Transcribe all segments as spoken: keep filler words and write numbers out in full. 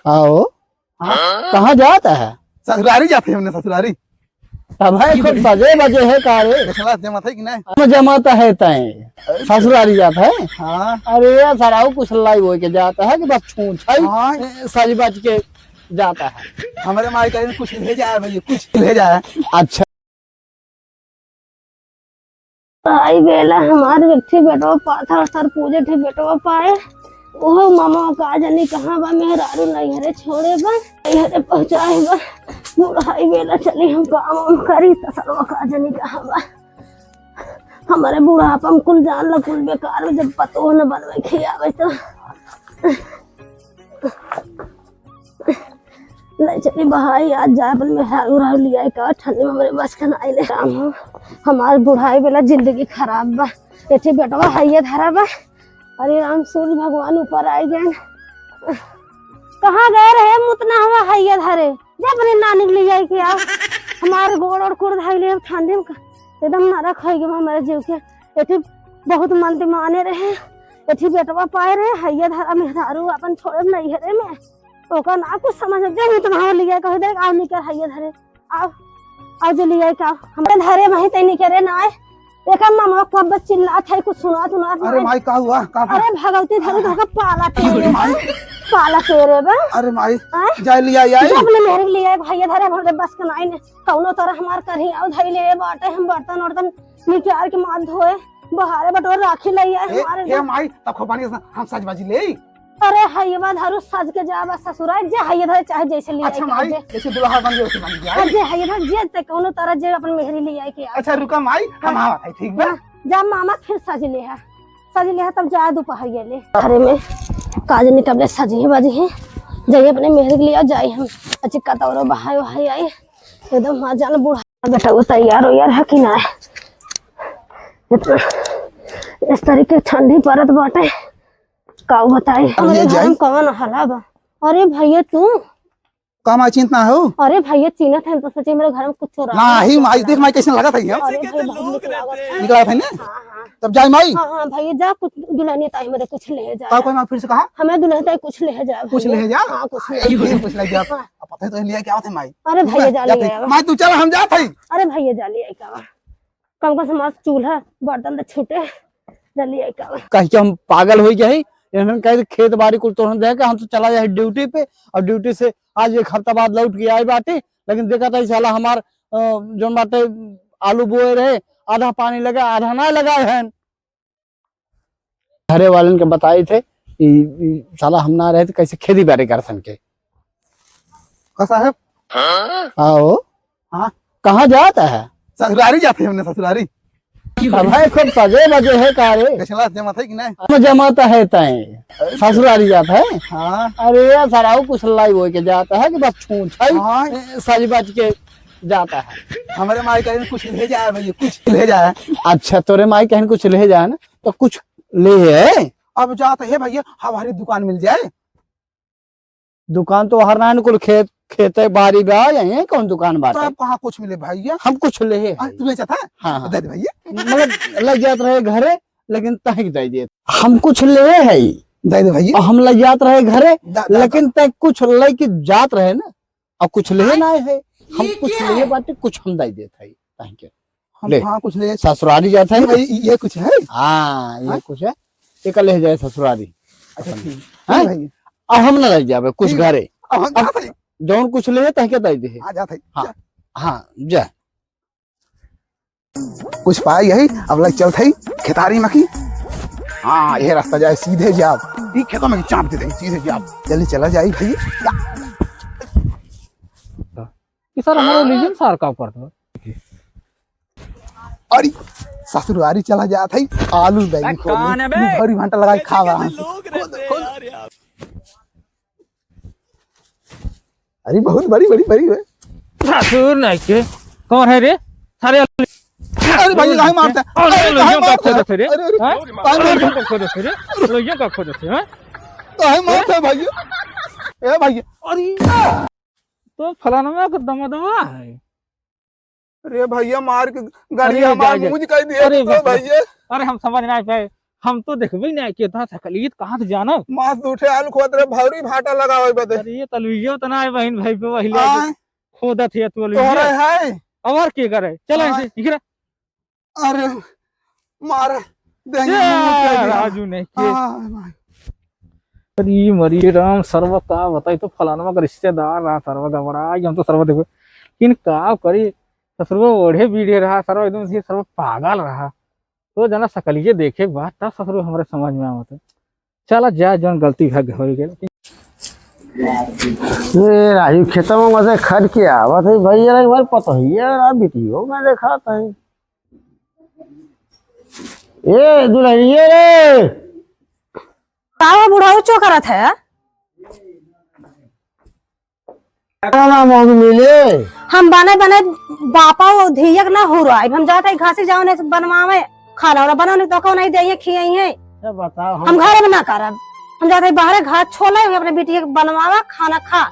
आओ। हाँ? कहाँ जात है? ससुरारी जात है हमने, ससुरारी। तब है खूब सजे बजे है का रे? देखला जमत है कि नहीं? हम जमत है तय। ससुरारी जात है? हाँ। अरे यार, सराऊ कुछ लाई होई के जात है कि बस छूछ है, हाँ। सज बज के जात है। हमरे माई कहीं कुछ ले जाए भैया, कुछ ले जाए। अच्छा। आई बेला हमार एक ठे बेटवा पाथर सर पूजे ठे बेटवा पाए। ओहो मामा का जानी कहाँ बा, मेहरारू नैहरे छोड़े बा, नैहरे पहुँचाए बा। बुढ़ाई बेला चली हम काम वाम करी, त सरवा का जानी कहाँ बा। हमारे बुढ़ापा में कुल जान ला, कुल बेकार में जब पतोह न बनवे खियावे तो। ले चली बहाई, आज जाए अपन मेहरारू उहरारू लियाए का, ठंडी में हमरे बस के नाई ले। राम हो, हमार बुढ़ाई बेला जिंदगी खराब बा। एठे बेटवा हइये धरा बा। अरे राम, सूर्य भगवान ऊपर आई गए। कहाँ गए रहे मुतना हुआ हइये धरे? जा अपने नानी के लियाए के आओ। हमार गोड़ और कुड़ धइले अब ठंडी में का-, एकदम नरक होइ गए हमारे जीव के। एठे बहुत मन ते माने रहे, एठे बेटवा पाए रहे, हइये धरा मेहरारू अपन छोड़े नैहरे में। ओका ना कुछ समझ, जब उतना हो लिया, कहे, "देख, आओ निकर, हइये धरे, आओ, आओ जे लिया का।" हमरे धरे वहीं तैनी करे ना आए। एका मामा कब चिल्लात है, कुछ सुनात उनात अरे ना। माई, का हुआ? का हुआ? अरे भगवती धरे तो ओका पाला पेरे बा। माई। पाला पेरे बा। अरे माई, आए? जाए लिया आई। जब ले मेरे लिया, हइये धरे, हमरे बस के नाई ने, कौनो तरह हमार करही, आओ धई ले बाटे, हम बर्तन उर्तन निकार के माथ धोए, बहारे बटोर राखी लई आए ए, हमारे ए घर। माई, तब खूब पानी से हम सज बाजी ले। अरे हइये धरू सज के जाबा ससुराल, जे हइये धरे चाहे जैसे ले अच्छा आई माई, जे। जैसे दुल्हा बन गए वैसे बन गया। अरे जे हइये धर, जे ते कौनो तरह जे अपन मेहरी ले आई के आ। अच्छा रुका माई, हम हाँ। आवत है, ठीक बा? हाँ, जा मामा फिर सज ले है, सज ले है तब जा दोपहरिया ले। अरे में काज नहीं कबले सजी है बाजी है, जाइए अपने मेहरी के लिए आओ, जाई हम। अच्छी कतौरो बहाई वहाई आई, एकदम मजा न बूढ़ा। बेटा वो तैयार हो यार है कि ना? इतना इस तरीके ठंडी परत बाटे, का बताई। अरे हमरे ये घर जाई। में कौन हला बा? अरे भैया तू? का माई चिंता हो? अरे भैया चिन्हत है तो सोचे मेरे घर में कुछ चोरा नहीं, माई देख माई कैसे लगत है ये? अरे भाई बहुत नीक लागत है। निकला था ना? हाँ, हाँ। तब जाए माई? हाँ, हाँ, भैया जा कुछ दुल्हनिया ताई मेरे कुछ ले जा। का कोई माई फिर से कहा? हमें दुल्हनिया ताई कुछ ले जा कुछ भैया। ले जा? हाँ, कुछ ले जा। ये कुछ ले जा। हाँ। अब पता है तो लिया क्या होता है माई? अरे भैया जा जा ले भाई। आवा। माई तू चल हम जात है। अरे भैया जा ले आई का। कम कम से हमार चूल्हा बर्तन तो छूटे, जल्दी आई का। कह के हम पागल हो गए हैं। इन्होंने कहे खेत बाड़ी कुल तोड़न दे के हम तो चला जाए ड्यूटी पे, और ड्यूटी से आज एक हफ्ता बाद लौट के आए बाटे, लेकिन देखा था साला हमार, अ, जोन बाटे आलू बोए रहे, आधा पानी लगा, आधा ना लगा है। घरे वालन के बताई थे, ई, ई साला हम ना रहे तो कैसे खेती बाड़ी कर सन के। का साहब? आओ। हाँ? कहाँ जात है? ससुरारी जात है हमने, ससुरारी। अब है खूब सजे बजे है का रे? कैसला जमात है कि नहीं? हम जमात है तय। ससुरारी जात है? हाँ। अरे यार, सराऊ कुछ लाई होई के जात है कि बस छूछ है, हाँ। सज बज के जात है। हमरे माई कहीं कुछ ले जाए भैया, कुछ ले जाए। अच्छा, तोरे माई कहीं कुछ ले जाए ना, तो कुछ ले है। अब जात है भैया, हमारी दुकान मिल जाए। दुकान तो हर नान कुल खेत, खेते बारी बा, यहीं कौन दुकान बाटे? तो आप कहाँ कुछ मिले भैया? हम कुछ ले है। हाँ, तू बेचत है? हाँ, हाँ। दे दे भैया। मतलब, लग जात रहे घरे, लेकिन तहिक दे देत। हम कुछ ले है। दे दे भैया। और हम लग जात रहे घरे, दा-, दा-, लेकिन तय कुछ लेके जात रहे ना, और कुछ ले ना है। हम ये कुछ क्या ले है? बाटे, कुछ हम दे देत है। Thank you। हम ले। कहाँ कुछ ले जाए? ससुरारी जात है। ये भाई, ये कुछ है? हाँ, ये हाँ? कुछ है। एक ले जाए ससुरारी। अच्छा, ठीक। हाँ? ठीक भाई। और हम ना ले जाबे, कुछ ठीक। घरे। अब हम अब जात है। जौन कुछ ले, तहके दे दे। हाँ, जात है। हाँ। जा। हाँ, जा। कुछ पाई है, अब लग चलत है खेतारी में की। हाँ, ये रास्ता जाए, सीधे जाओ। ई खेतों में चाप दे दे, सीधे जाओ। जल्दी चला जाए भाई। कि सर, हमारा लीजिए सार का करत बा। अरे, ससुरारी चला जात है, आलू बैगन खोल कौन है बे? दू भरी भंटा लगाई खावा। कैसे कैसे लोग रहते हैं यार, यार। अरे, बहुत बड़ी, बड़ी, बड़ी है। ससुर नहीं के, कौन है रे? सारे अरे भाई, काहे मारता है? अरे, अरे, काहे लोहियों का मारता है? खोजत है रे? अरे, अरे, हाँ? काहे मारता है? लोहियों का खोजत है रे? लोहियों का खोजत है, हाँ? काहे मारता है भाई? ए भाई। अरे, तो फलानवा के दमदमा है। अरे भैया, मार के गाड़ी अरे, हमार जा, जा। मुंह निकाल दिया अरे, तो बाप रे। भैया। अरे, हम समझ ना पाए। हम तो देखबे ना कि इतना सकलियत कहाँ से जाना। मास दू ठे आलू खोद रहे, भौरी भाटा लगावे बदे। अरे ये तलुइयो तो ना है बहिन भाई पे वही ले आए। खोदत है तू तोहरे अलुइये। है? और के करे? चला हाँ। इसे, इकरा। अरे, मारे, देंगे जा, मुंह पे गिरा। राजू ने के। हाँ, भाई। अरे मरी राम, सरवा का बताई, तो फलानवा का रिश्तेदार रहा, सरवा गबड़ा, हम तो सरवा देखो। लेकिन का करी, ससुरवा ओढ़े बीढ़े रहा, सरवा एकदम से सरवा पागल रहा। तो जना सकलिये देखे के बाद, तब ससुरवा हमरे समझ में आवत है। चला जा, जौन गलती भा होइ गइल। ए, राजू, खेतवा में से खट के आवत है भैया, एक बार पतोहिया ना बिटियो में देखात है। ए, दुल्हनिया रे! का हो बुढ़ऊ चोकरत है? खाना मौगी मिले। हम बने बने बापा वो धियक ना हुराइब। हम जात है घासी जाओ ने बनवावे, खाना वाला बनाओ, नहीं तो कौन नहीं देइए, खियाई है। ये बताओ, हम हम घर में ना करब। हम जात है बाहरे घास छोले हुए, अपने बिटिया के बनवावा, खाना खा।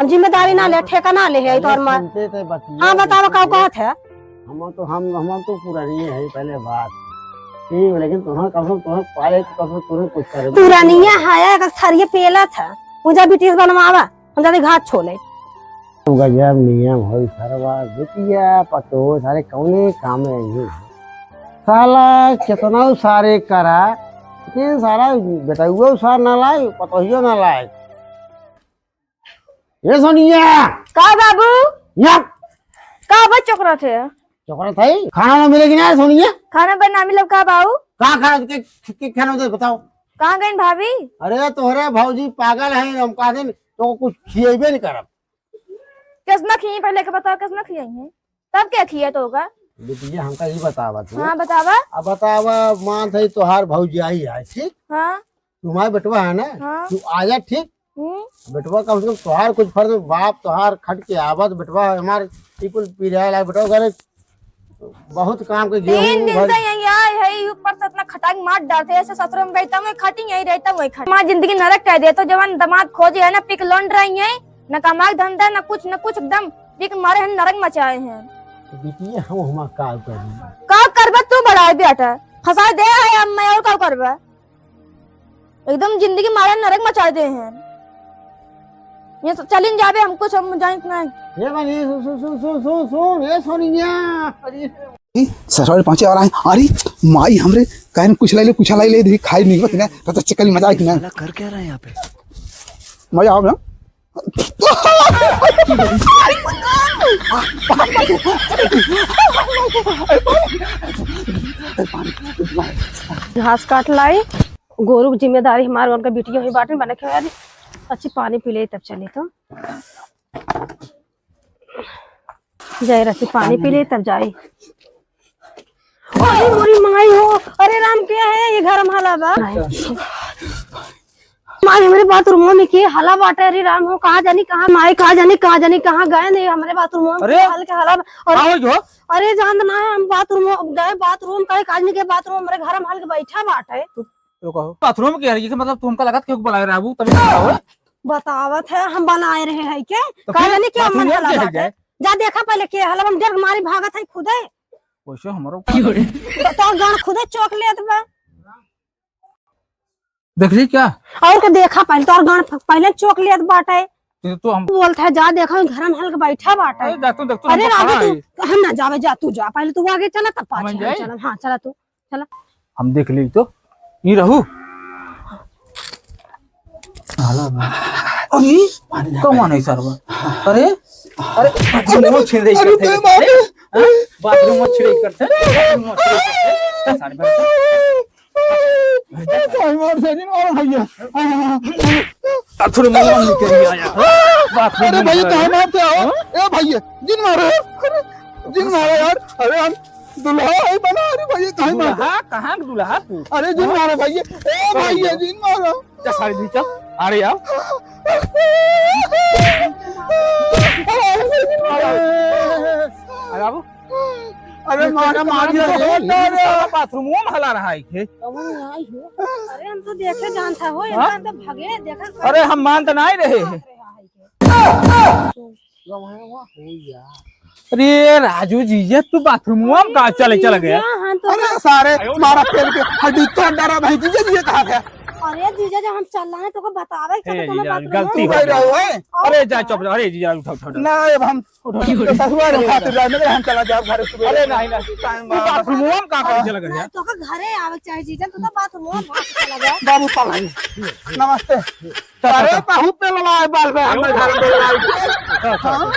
हम जिम्मेदारी ना ले, ठेका ना ले है, ये तोहर माँ। सुनते थे बतिया, हाँ, बताओ, का बिटिया। कहत है? हम तो, हम, हम तो पुरानी है, पहले बात। ठीक, लेकिन तुम्हें कम से कम तुम्हें पाले तो कम से कम तुम्हें कुछ करे। पुरानिया है, अगर थरिये पेला था, पूजा बिटिया से बनवावा। हम जाते घास छोले। गजब नियम होई सरवा, बिटिया पतोह सारे कौने काम में नहीं। साला केतना सारे करा, लेकिन सारा बेटउओ सार ना लाए, पतोहियो ना लाए। ए सोनिया! का बाबू? या! का बा चोकरत है? चोकरत है? खाना ना मिले कि ना सोनिया? खाना बा ना मिलब का बाबू? का खाना के, के, के खाना दे बताओ? कहाँ गइन भाभी? अरे तोहरे भौजी पागल है, हम कहा दिन तो कुछ खिएबे नहीं करब। किस ना खिए पहले के बताओ, किस ना खिए हैं? तब क्या खिए तो होगा? बिटिया हमका ई बतावा तू। हाँ बतावा। अब बतावा, मान था तोहार भौजी आई है, ठीक? हाँ। तुम्हारे बेटवा है ना? हाँ। तू आजा, ठीक? हम्म। बेटवा कम से कम तोहार कुछ फर्ज, बाप तोहार खट के आवत, बेटवा हमार ई कुल पिराए लाग, बेटवा करे बहुत काम के गेहूं तीन दिन भर से यहीं आए है, ई ऊपर से इतना खटाक मार डालते हैं, ऐसे ससुर में बैठा हुआ खटी, यहीं रहता हुआ खटी। हमारी जिंदगी नरक कर दे, तो जवान दामाद खोजे है ना, पिक लौंड रही है, न कमाई धंधा, न कुछ, न कुछ, एकदम पिक मारे हैं, नरक मचाए हैं। बिटिया हम हमार का करी? का करबे तू बड़ा है बेटा, फंसा दे है अब मैं, और का करबे? एकदम जिंदगी मारे नरक मचा दे हैं। ये सब चलिन जाबे, हमको सब जानित ना है। ए बनी, सुन, सुन, ए सोनिया। अरे। ए, ससुराल पहुंचे वाला है। अरे, माई हमरे कहन कुछ लाई ले, कुछ लाई ले, देखी खाई नहीं बस ना, तो चक्कर मजा आए कि ना। साला कर क्या रहा है यहाँ पे? मजा आओ ना। घास काट लाई। गोरू की जिम्मेदारी हमार, उनका बिटिया ही बाटे, बने के यार। अच्छी पानी पी ले तब चली तो। जाए रची पानी पी ले तब जाए। अरे मोरी माई हो, अरे राम क्या है ये घर में हला बा? माई हमरे बाथरूम में के हला बाटे, अरे राम हो, कहाँ जानी कहाँ माई, कहाँ जानी कहाँ जानी कहाँ गए नहीं हमरे बाथरूम में अरे! हल के हला बा। अरे, का हो जो? अरे जान ना है हम बाथरूम गए, बाथरूम करे काजनी के बाथरूम हमरे घर में हल के बैठा बाटे। तो रुको हो। बाथरूम के हरिये के मतलब तू हमका लगत केहू के बुलाए रहबू तभी तो हो। बतावत है हम बनाए रहे हैं के? तो का फिर जाने के बाथरूम अमन में हला के है बाटे। जाए? जा देखा पहले के हला, हम डर मारी भागत है खुदे। वैसे हमरो तो तोर गांड खुदे चोक लेत बा। देख ली क्या? और के देखा पहले तोर गांड फ-, पहले चोक लेत बाटे। ये तो हम बोलत है जा देखा घर में हल के बैठा बाटे। अरे जा तू देख, तू अरे हमको राजू खड़ा तू है। हम ना जावे, जा तू जा, पहले तू आगे चला तब हम पाछे हम जाए? चला। हाँ चला तू। चला। हम देख ली तो, ई रहू। अरे, कौन है सरवा? अरे, अरे, बाथरूम में छिड़क करते हैं। हाँ? बाथरूम में छिड़क करते हैं, बाथरूम में छिड़क करते हैं। सारे भर दे। भाई, मार दे, नहीं मारो भैया। बाथरूम में निकल आया। बाथरूम अरे में भैया, निकल आया। कहाँ मारते हो? हाँ? ए भैया, जिन मारो। अरे, जिन मारो यार। अरे हम दुल्हा है बना, अरे भैया, काहे मारे? दुल्हा? कहाँ के दुल्हा तू? अरे, जिन हाँ? मारो भैया। ए चल भैया, भैया। जिन मारो। जा सारी दी, चल। अरे यार। अरे बाबू। अरे ये मारा, तेरा मार दिया मार रे। दिया। बाथरूम में हला रहा है के? कौन है आई हो? अरे हम तो देखे जानता हो, हाँ? इनका तो भगे, देखा अरे हम मान तो नहीं रहे हैं। गवाएवा हो यार। अरे राजू जीजा, तू बाथरूम में का चले चल गया? हाँ, तो अरे सारे मारा पेल के हड्डी तोड़ डारा भाई, जीजा जी कहाँ गया? अरे जीजा, जब हम चल रहे हैं तो को बतावे के ए तो तुम्हें जीजा, बाथरूम गलती में हो भाई गई। रहो है। अरे जा चुप रहो, अरे जीजा उठा उठा उठा। ना, अब हम उठा उठा ससुरा रे खातिर जाए, मगर हम चला जाओ घर सुबह। अरे नहीं नहीं, टाइम तू बा। बाथरूम में का करे चल गया? नहीं, तो का घरे आवे के चाहे जीजा, तू तो बाथरूम में भाग चला गया। बाबू पलाई। नमस्ते। अरे, बहुत पेलवा है बाल में, हमें घर में लाई के। हाँ,